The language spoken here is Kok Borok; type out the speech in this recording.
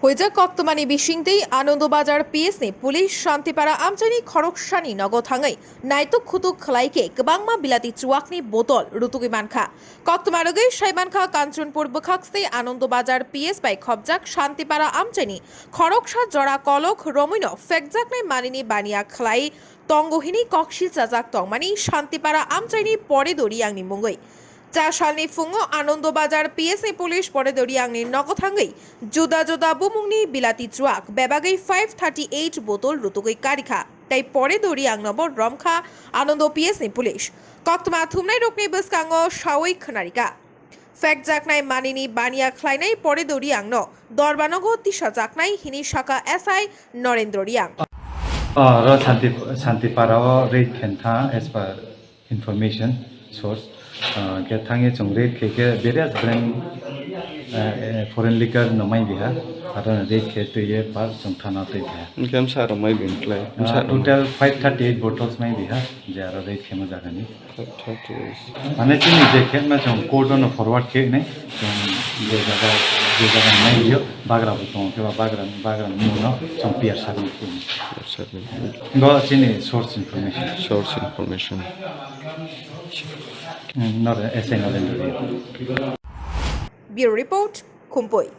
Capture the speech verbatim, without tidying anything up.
Koijak koktwmani bisingtwi Anando Bazar P S ni police Shantipara amchaini khoroksani nogo thangwi naituk khutuk khlai khe kwbangma bilati chuwakni botol rutugwi mankha. Koktwma rwgwi sai mankha Kanchanpur bwkhakste Anando Bazar P S bai khopjak Shantipara amchaini khoroksa jora kolok romwino phekjaknai manini baniya khlai tongo hini koksil chajak tongmani Shantipara amchaini Poredo Riangni mungwi. Cha salni phungo Anando Bazar P S ni police Poredo Riangni nogo thangwi juda juda bumungni bilati chuwak bebagwi five thirty eight botol rutugwi karikha, tei Poredo Riangnobo romkha Anando P S ni police. Koktwma thumnairokni bwskango sawi khwnarikha. Phekjaknai manini baniya khlainai Poredo Riangno dorbanogo tisajaknai hini saka S I Norendro Riang. Ah, ro Santi, Santipara o raid khen tha as per information source. Ah, khe thangye chwng raid khe khe various brand, eh, eh, foreign liquor no mai biha, aro raid khe twi ye par chwng thana twi biha. Hwnkhe msa rok mai bin khlai. Ah, total five thirty eight bottles mai biha, je aro raid khe mo jagani. Mane chini je khekna chwng court no forward khe nai, chwng je jaga, je jaga nai yo, bagra bo tongo khe ba bagra, bagra ni mung no chwng P R submit khe nai. Bo chini source information. Source information. Hmm, no, S I no le. Bureau Report, Khumpui.